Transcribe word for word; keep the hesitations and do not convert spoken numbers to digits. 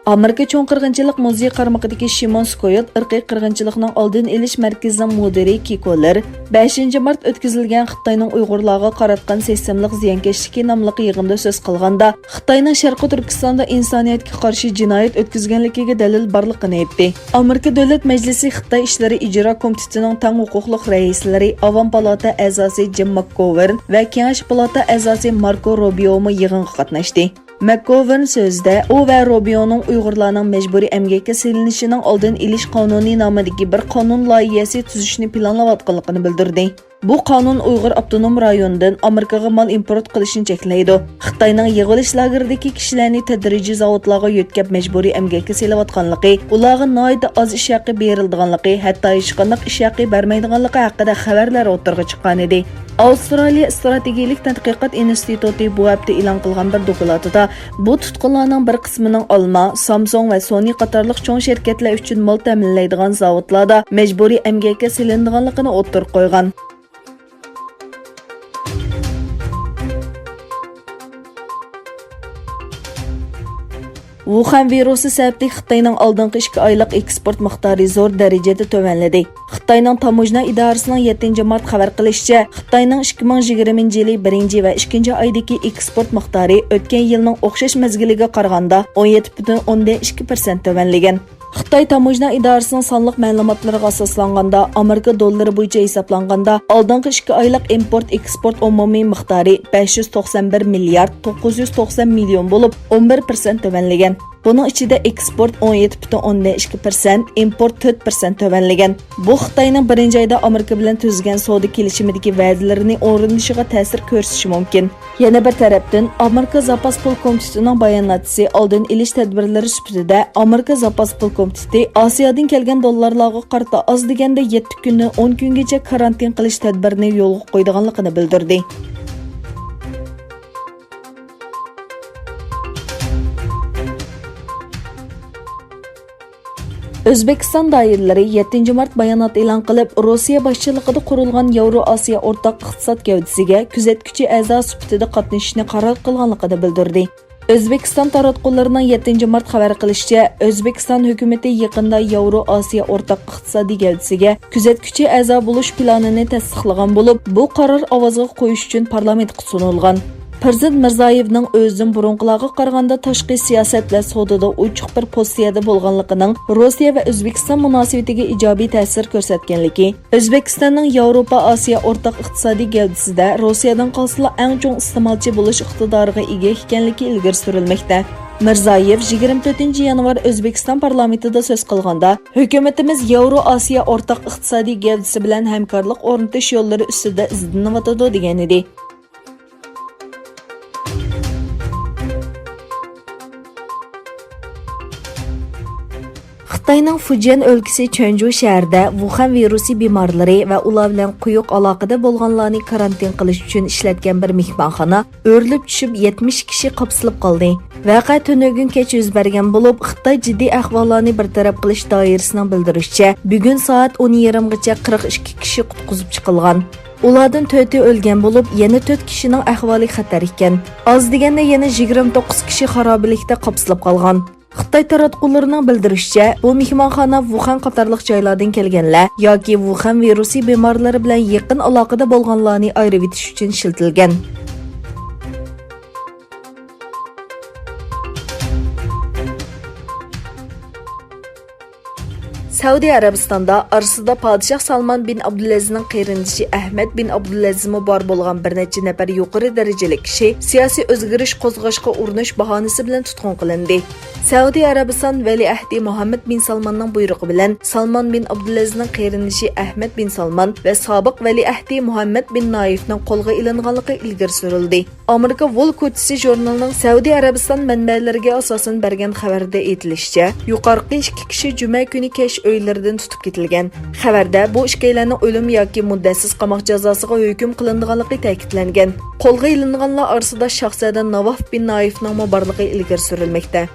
ئامېرىكا چوڭ قىرغىنچىلىق مۇزېيى قارمىقىدىكى شىمون سكويات ئىرقىي قىرغىنچىلىقنىڭ ئالدىنى ئېلىش مەركىزىنىڭ مۇدىرى كىكو لېر بەشىنچى مارت ئۆتكۈزۈلگەن خىتاينىڭ ئۇيغۇرلارغا قاراتقان سىستېمىلىق زىيانكەشلىكى ناملىق يىغىندا سۆز قىلغاندا، خىتاينىڭ شەرقىي تۈركىستاندا ئىنسانىيەتكە قارشى جىنايەت ئۆتكۈزگەنلىكىگە دەلىل بارلىقىنى ئېيتتى. ئامېرىكا دۆلەت مەجلىسى خىتاي ئىشلىرى ئىجرا كومىتېتىنىڭ تەڭ ھوقۇقلۇق رەئىسلىرى، ئاۋام پالاتا ئەزاسى جىم ماكگوۋېرن ۋە كېڭەش پالاتا ئەزاسى ماركو روبىيومۇ يىغىنغا قاتناشتى. مەكگوۋېرن سۆزىدە ئۇ ۋە روبىيونىڭ ئۇيغۇرلارنىڭ مەجبۇرىي ئەمگەككە سېلىنىشىنىڭ ئالدىنى ئېلىش قانۇنى نامىدىكى بىر قانۇن لايىھەسى تۈزۈشنى پىلانلاۋاتقانلىقىنى بىلدۈردى. بۇ قانۇن ئۇيغۇر ئاپتونوم رايونىدىن ئامېرىكىغا مال ئىمپورت قىلىشنى چەكلەيدۇ. خىتاينىڭ يىغىۋېلىش لاگېرىدىكى كىشىلەرنى تەدرىجىي زاۋۇتلارغا يۆتكەپ مەجبۇرىي ئەمگەككە سېلىۋاتقانلىقى، ئۇلارغا ناھايىتى ئاز ئىش ھەققى بېرىلىدىغانلىقى، ھەتتا ھېچقانداق ئىش ھەققى بەرمەيدىغانلىقى ھەققىدە خەۋەرلەر ئوتتۇرىغا چىققانىدى. ئاۋسترالىيە ئىستراتېگىيىلىك تەتقىقات ئىنستىتۇتى بۇ ھەپتە ئېلان قىلغان بىر دوكلاتىدا، بۇ تۇتقۇنلارنىڭ بىر قىسمىنىڭ ئالما، سامسۇڭ ۋە سونى قاتارلىق چوڭ شىركەتلەر ئۈچۈن مال تەمىنلەيدىغان زاۋۇتلاردا مەجبۇرىي ئەمگەككە سېلىنىدىغانلىقىنى ئوتتۇرىغا قويغان. ۋۇخەن ۋىرۇسى سەۋەبلىك خىتاينىڭ ئالدىنقى ئىككى ئايلىق ئېكسپورت مىقدارى زور دەرىجىدە تۆۋەنلىدى. خىتاينىڭ تاموژنا ئىدارىسىنىڭ يەتتىنچى مارت خەۋەر قىلىشىچە، خىتاينىڭ ئىككى مىڭ يىگىرمىنچى يىلى بىرىنچى ۋە ئىككىنچى ئايدىكى ئېكسپورت مىقدارى ئۆتكەن يىلنىڭ ئوخشاش مەزگىلىگە قارىغاندا ئون يەتتە پۈتۈن ئوندىن ئىككى پىرسەنت تۆۋەنلىگەن. خىتاي تاموژنا ئىدارىسىنىڭ سانلىق مەلۇماتلىرىغا ئاساسلانغاندا، ئامېرىكا دوللىرى بويىچە ھېسابلانغاندا، ئالدىنقى ئىككى ئايلىق ئىمپورت ئېكسپورت ئومۇمىي مىقدارى بەش يۈز توقسان بىر مىليارد توققۇز يۈز توقسان مىليون بولۇپ، ئون بىر پىرسەنت تۆۋەنلىگەن. بۇنىڭ ئىچىدە ئېكسپورت ئون يەتتە پۈتۈن ئوندىن ئىككى پىرسەنت، ئىمپورت تۆت پىرسەنت تۆۋەنلىگەن. بۇ خىتاينىڭ بىرىنچى ئايدا ئامېرىكا بىلەن تۈزگەن سودا كېلىشىمىدىكى ۋەدىلىرىنى ئورۇندىشىغا تەسىر كۆرسىتىشى مۇمكىن. يەنە بىر تەرەپتىن، ئامېرىكا زاپاس پۇل كومىتېتىنىڭ باياناتچىسى ئالدىن ئېلىش تەدبىرلىرى سۈپىتىدە، ئامېرىكا زاپاس پۇل كومىتېتى ئاسىيادىن كەلگەن دوللارلارغا قارىتا ئاز دېگەندە يەتتە كۈندىن ئون كۈنگىچە كارانتىن قىلىش تەدبىرىنى يولغا قويىدىغانلىقىنى بىلدۈردى. ئۆزبېكىستان دائىرىلىرى يەتتىنچى مارت بايانات ئېلان قىلىپ، روسىيە باشچىلىقىدا قۇرۇلغان ياۋرو ئاسىيا ئورتاق ئىقتىساد گەۋدىسىگە كۆزەتكۈچى ئەزا سۈپىتىدە قاتنىشىشنى قارار قىلغانلىقىنى بىلدۈردى. ئۆزبېكىستان تاراتقۇلىرىنىڭ يەتتىنچى مارت خەۋەر قىلىشىچە، ئۆزبېكىستان ھۆكۈمىتى يېقىندا ياۋرو ئاسىيا ئورتاق ئىقتىسادىي گەۋدىسىگە كۆزەتكۈچى ئەزا بولۇش پىلانىنى تەستىقلىغان بولۇپ، بۇ قارار ئاۋازغا قويۇش ئۈچۈن پارلامېنتقا سۇنۇلغان. پىرزىنت مىرزايېۋنىڭ ئۆزىدىن بۇرۇنقىلارغا قارىغاندا تاشقى سىياسەت ۋە سودىدا ئوچۇق بىر پوزىتسىيەدە بولغانلىقىنىڭ روسىيە ۋە ئۆزبېكىستان مۇناسىۋىتىگە ئىجابىي تەسىر كۆرسەتكەنلىكى، ئۆزبېكىستاننىڭ ياۋروپا ئاسىيا ئورتاق ئىقتىسادىي گەۋدىسىدە روسىيەدىن قالسىلا ئەڭ چوڭ ئىستېمالچى بولۇش ئىقتىدارىغا ئىگە ئىكەنلىكى ئىلگىرى سۈرۈلمەكتە. مىرزايېۋ يىگىرمە تۆتىنچى يانۋار ئۆزبېكىستان پارلامېنتىدا سۆز قىلغاندا، ھۆكۈمىتىمىز ياۋرو ئاسىيا ئورتاق ئىقتىسادىي گەۋدىسى بىلەن ھەمكارلىق ئورنىتىش يوللىرى ئۈستىدە ئىزدىنىۋاتىدۇ، دېگەنىدى. خىتاينىڭ فۇجيەن ئۆلكىسى چۈەنجۇ شەھىرىدە ۋۇخەن ۋىرۇسى بىمارلىرى ۋە ئۇلار بىلەن قويۇق ئالاقىدە بولغانلارنى كارانتىن قىلىش ئۈچۈن ئىشلەتكەن بىر مېھمانخانا ئۆرۈلۈپ چۈشۈپ، يەتمىش كىشى قاپسىلىپ قالدى. ۋەقە تۈنۈگۈن كەچ يۈز بەرگەن بولۇپ، خىتاي جىددىي ئەھۋاللارنى بىر تەرەپ قىلىش دائىرىسىنىڭ بىلدۈرۈشىچە، بۈگۈن سائەت ئون يېرىمغىچە قىرىق ئىككى كىشى قۇتقۇزۇپ چىقىلغان. ئۇلاردىن تۆتى ئۆلگەن بولۇپ، يەنە تۆت كىشىنىڭ ئەھۋالى خەتەر ئىكەن. ئاز دېگەندە يەنە يىگىرمە توققۇز كىشى خارابىلىكتە قاپسىلىپ قالغان. خىتاي تاراتقۇلىرىنىڭ بىلدۈرۈشىچە، بۇ مېھمانخانا ۋۇخەن قاتارلىق جايلاردىن كەلگەنلەر ياكى ۋۇخەن ۋىرۇسى بىمارلىرى بىلەن يېقىن ئالاقىدە بولغانلارنى ئايرىۋېتىش ئۈچۈن ئىشلىتىلگەن. سەئۇدى ئەرەبىستاندا ئارىسىدا پادىشاھ سالمان بىن ئابدۇلئەزىزنىڭ قېرىندىشى ئەھمەد بىن ئابدۇلئەزىزمۇ بار بولغان بىر نەچچە نەپەر يۇقىرى دەرىجىلىك كىشى سىياسىي ئۆزگىرىش قوزغاشقا ئۇرۇنۇش باھانىسى بىلەن تۇتقۇن قىلىندى. سەئۇدى ئەرەبىستان ۋەلىئەھدى مۇھەممەد بىن سالماننىڭ بۇيرۇقى بىلەن سالمان بىن ئابدۇلئەزىزنىڭ قېرىندىشى ئەھمەد بىن سالمان ۋە سابىق ۋەلىئەھدى مۇھەممەد بىن نايىفنىڭ قولغا ئېلىنغانلىقى ئىلگىرى سۈرۈلدى. ئامېرىكا ۋول كوچىسى ژۇرنىلىنىڭ سەئۇدى ئەرەبىستان مەنبەلىرىگە ئاساسەن بەرگەن خەۋەردە ئېيتىلىشىچە، يۇقارقى ئىككى كىشى جۈمە كۈنى كەچ ئۆيلىرىدىن تۇتۇپ كېتىلگەن. خەۋەردە بۇ ئىككىيلەننىڭ ئۆلۈم ياكى مۇددەتسىز قاماق جازاسىغا ھۆكۈم قىلىنىدىغانلىقى تەكىتلەنگەن. قولغا ئېلىنغانلار ئارىسىدا شاھزادە ناۋاف بىن نايىفنىڭمۇ بارلىقى ئىلگىرى سۈرۈلمەكتە.